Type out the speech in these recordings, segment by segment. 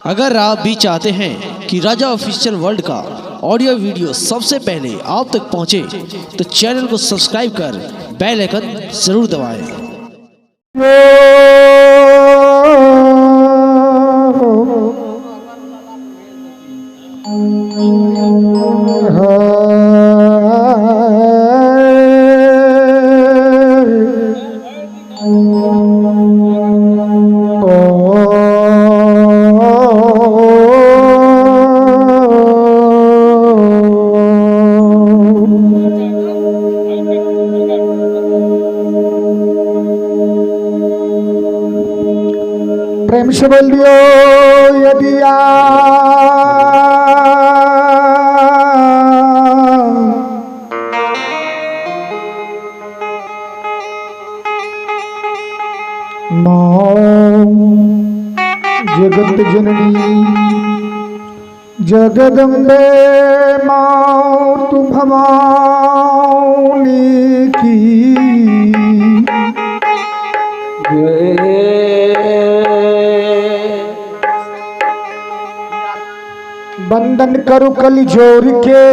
अगर आप भी चाहते हैं कि राजा ऑफिशियल वर्ल्ड का ऑडियो वीडियो सबसे पहले आप तक पहुंचे, तो चैनल को सब्सक्राइब कर बेल आइकन जरूर दबाएं। प्रेम से बोल दियो यदि जगत जननी जगदम्बे मातु भवानी की बंदन करु कल जोर के,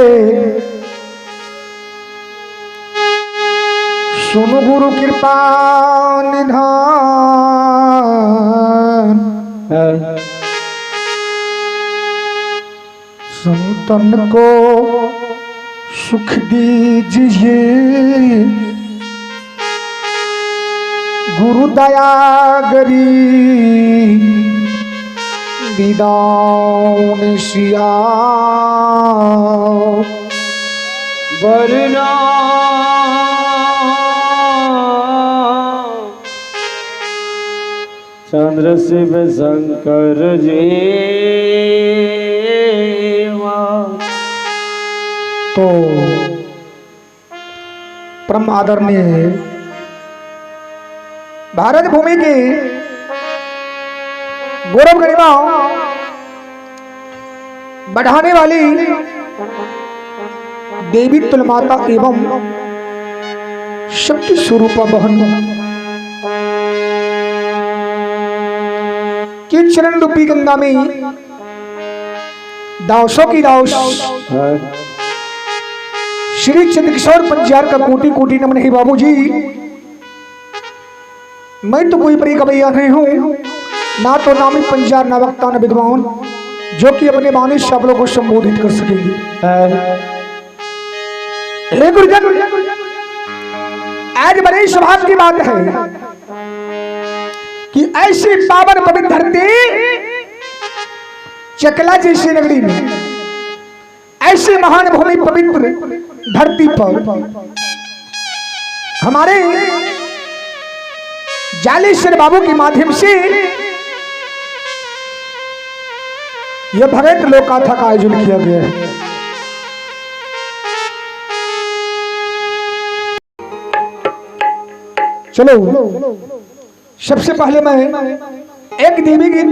सुनु गुरु कृपा निधान। संतन को सुख दीजिए, गुरु दया गरी विदाउन सिया वरना। चंद्र शिव शंकर जी। तो परम आदरणीय भारत भूमि की गौरव गरिमा बढ़ाने वाली देवी तुलमाता एवं शक्ति स्वरूपा बहन की चरण रूपी गंगा में दासों की दास श्री चंद्रकिशोर पंचार का कोटि कोटि नमन है। बाबूजी, मैं तो कोई बड़ी गवैया नहीं हूं, ना तो नामी पंचार, ना वक्ता, न विद्वान, जो कि अपने वाणी शब्दों को संबोधित कर सकेंगे। हे गुरुजन, आज बड़े सौभाग्य की बात है कि ऐसी पावन पवित्र धरती चकला जैसी नगरी में, ऐसी महान भूमि पवित्र धरती पर हमारे जालेश्वर बाबू के माध्यम से यह भगत लोकगाथा का आयोजन किया गया है। चलो, सबसे पहले मैं एक देवी गीत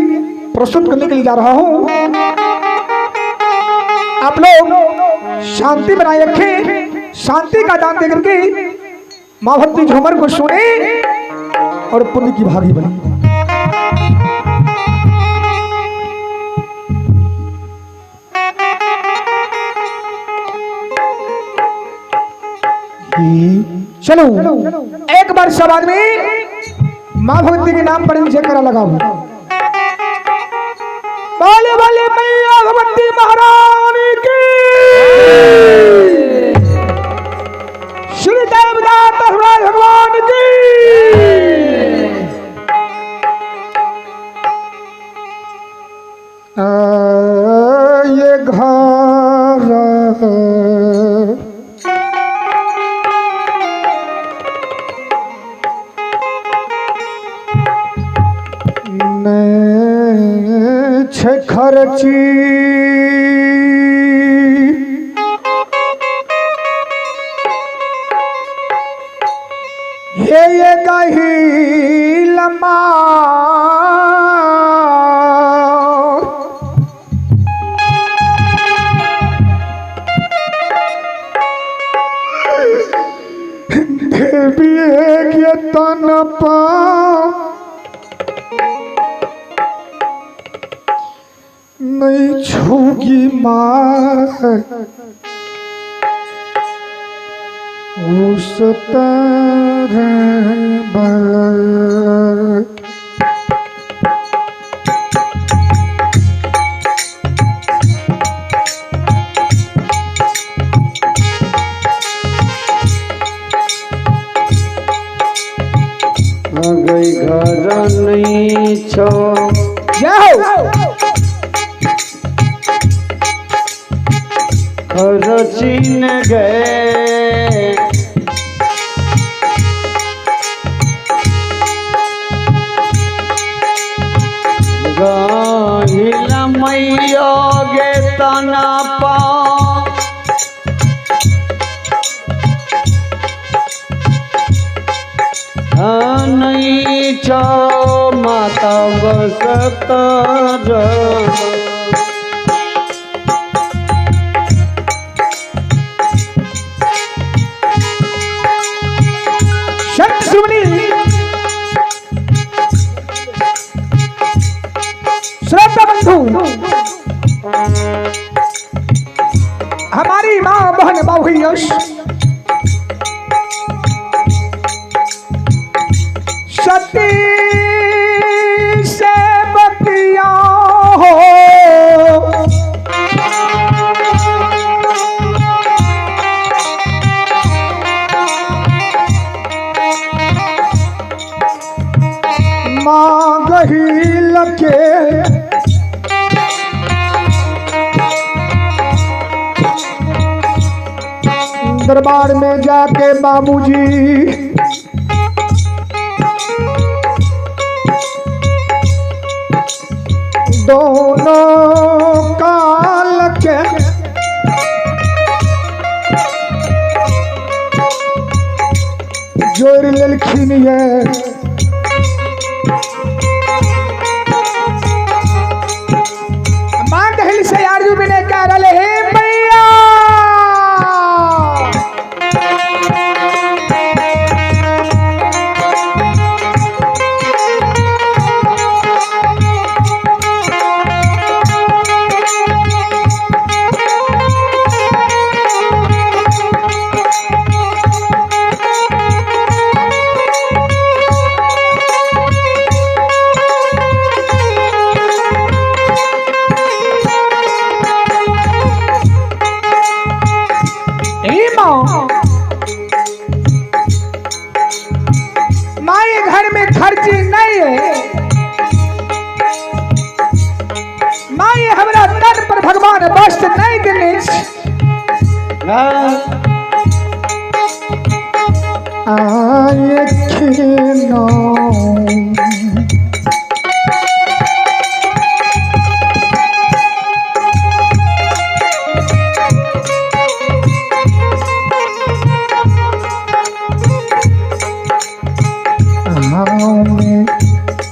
प्रस्तुत करने के लिए जा रहा हूं। आप लोग शांति बनाए रखें, शांति का दान देकर के मां भक्ति झूमर को सुने और पुण्य की भागी बने। चलो, एक बार सब आदमी मां भगवती के नाम पर जयकारा लगाओ। बोले बोले मैया भगवती महारानी की, श्री देवदास भगवान की। ये घर खर्ची हे ये गही लम्बा देवी तन पा नहीं छूगी मार उस तरह बर। गई घर नहीं छो। जय हो। खरचीन गए गाहिला मैया गे तना पा नहीं छो माता बसत। संत श्रोमणी श्रद्धा बंधु, हमारी माँ बहन बाबू यश सती से बतिया हो, माँ गही लके दरबार में जाके बाबूजी दोनों काल के जोड़ लेलखिन ये। मां दहल से आरजू बिने कह रहे हे मैया, माए घर में खर्ची नहीं है, माए हमरा तन पर भगवान वस्त्र नहीं देने। आए खेलो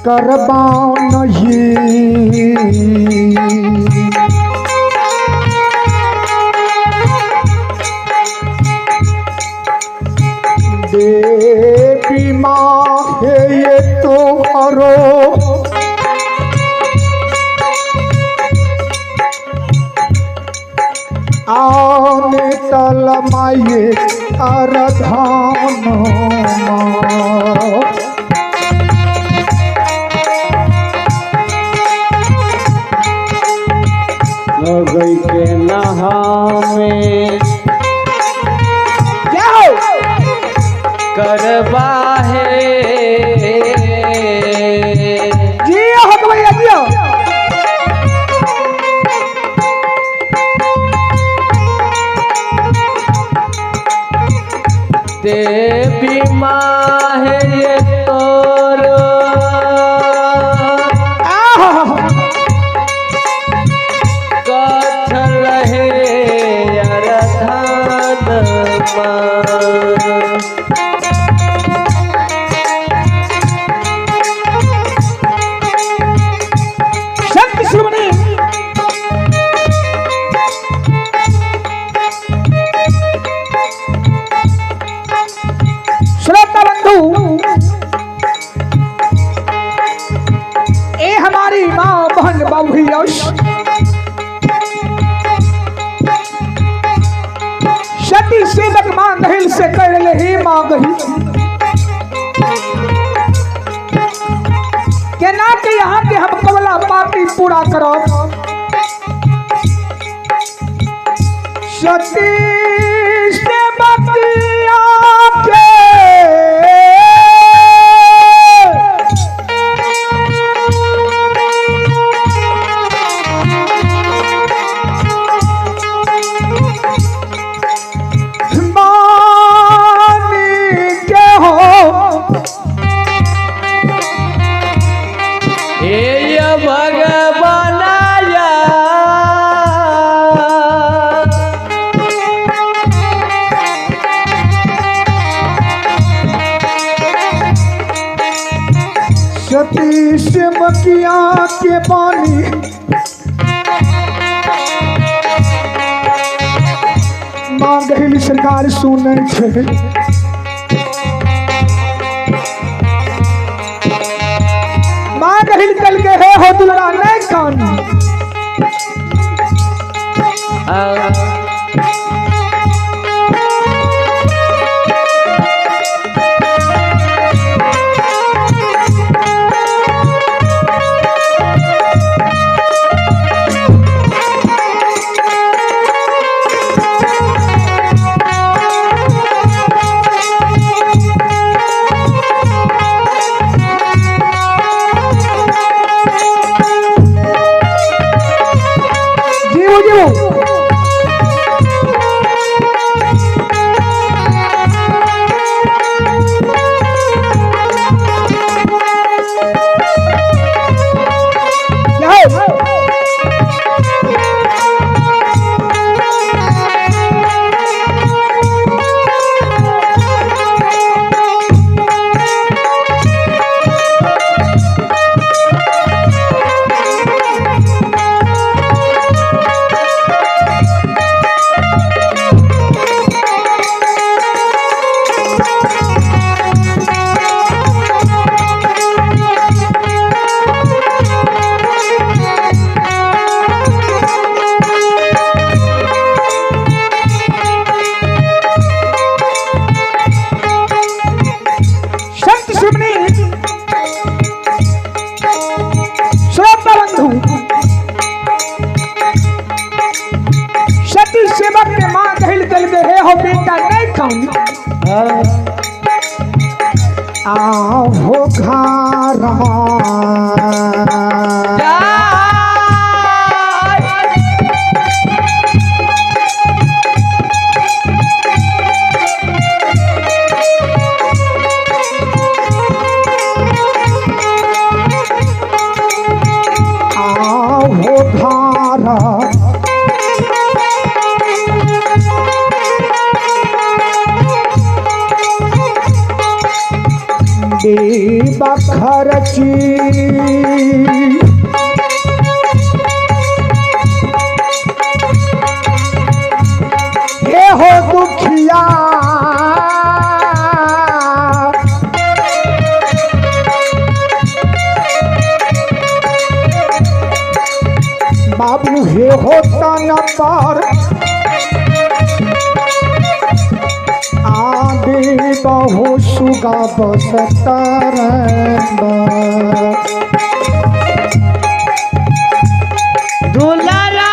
करबा नहीं, देवी माँ है ये तो हरो आने तल माये आराधन माँ। गई के नहा में करबा है जी हो भैया जी हो। देवी माँ है ये तोरो संत श्रोमणी श्रोता बंधु, ए हमारी माँ बहन बाबू यश सती सेवक मां गहिल से कह रहे, हे मां गहिल, केना के यहाँ के हम कबला पापी पूरा करब। सती सेवक आके बानी के हो हे भगवानाया सती सेवकिया के पानी मां गहिल सरकार सुनै छै। मां गहिल कल के हे हो दुलरा नहीं कान। जीवो जीवो जाओ। संत शिवनी श्रोता बंधु, सती सेवक के मां कहिल कल के हे हो बेटा नहीं खाऊंगी। आहो घारा आहो घारा देवा खर्ची हे हो दुखिया बाबू हे हो तन पर आदि बहु सुगा बसतर दुलारा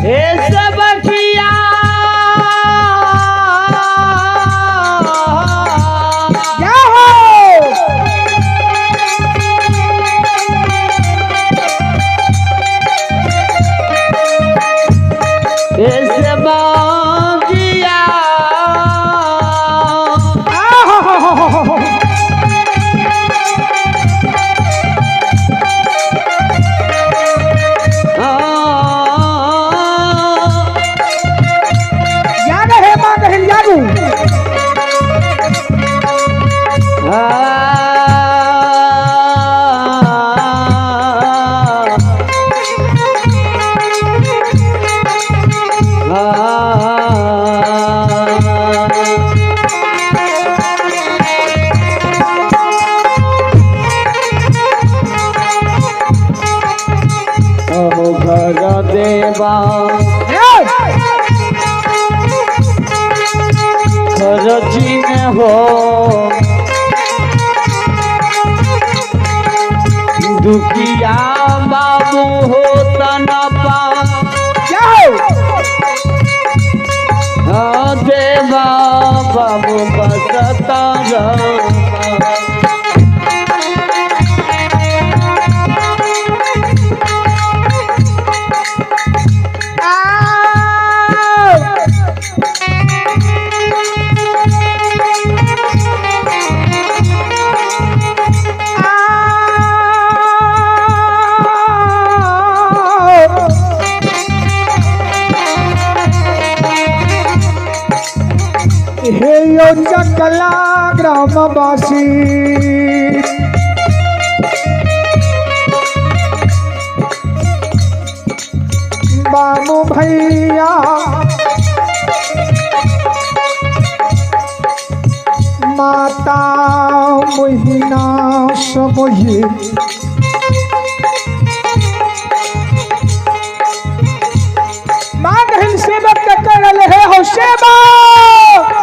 हे सबकिया हे सबकिया। हो दुखिया बाबू हो तनपा क्या हो देवा बाबू बसता हे यो चकला ग्रामवासी बाबू भैया माता महीना सब ये माँ बहन सेवक के कर रहे हे हो सेवक।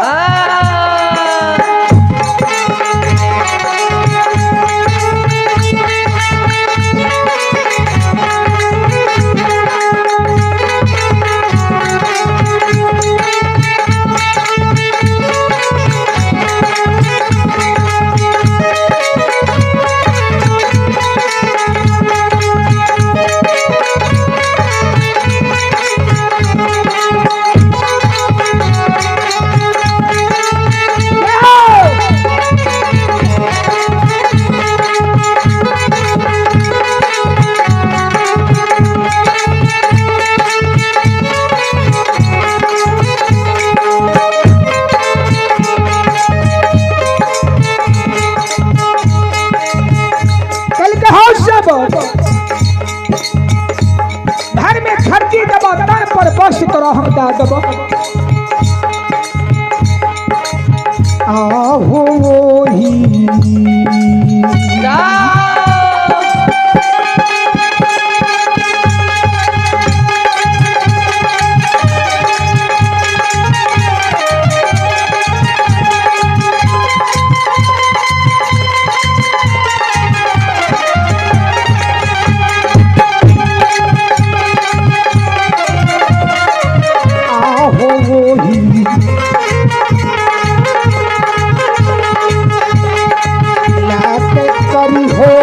कल कहो सब घर में खर्ची दबा तर पर बस करो हम दा दबा आहो ही आहो ही लात करी हो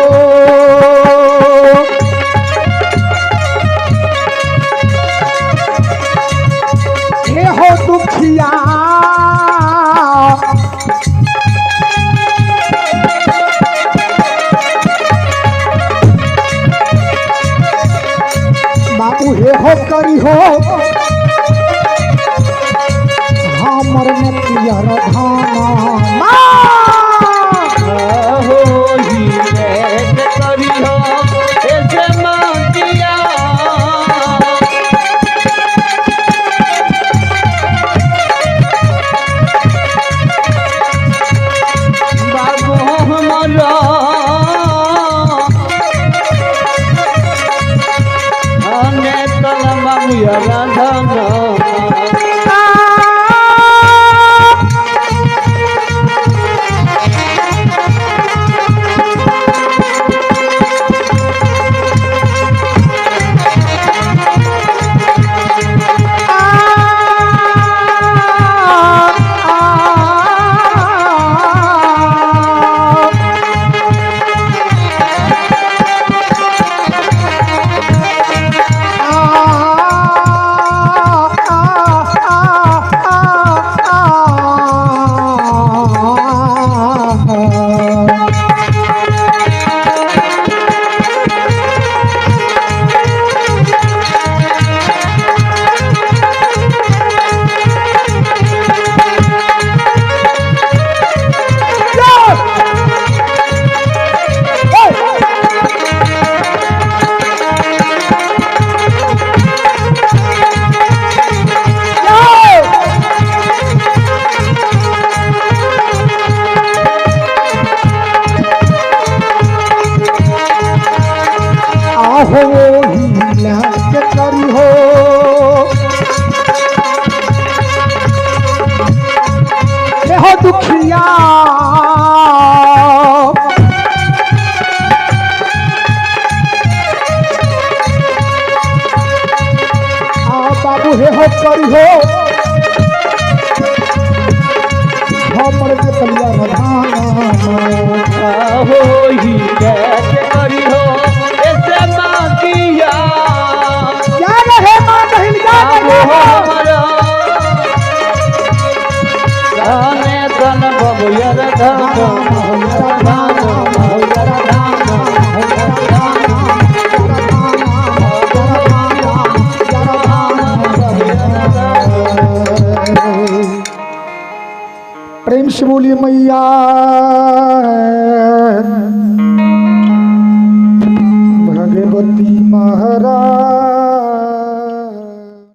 हे हो दुखिया बाबू हे हो करी हो हमर नतियर धाना हो ही करी हो ऐसे मातिया बाबू हमारा हमें तल बाबू राधा हो दुखिया। आ बाबू हे हो करी हो हमर के कलिया रधाना। होई के करी हो ऐसे मातिया। क्या रहे माँ कहिल जा बाबू रहे हो। हमरो धने धन बबुयर धन प्रेम से बोलिए मैया भगवती महारानी।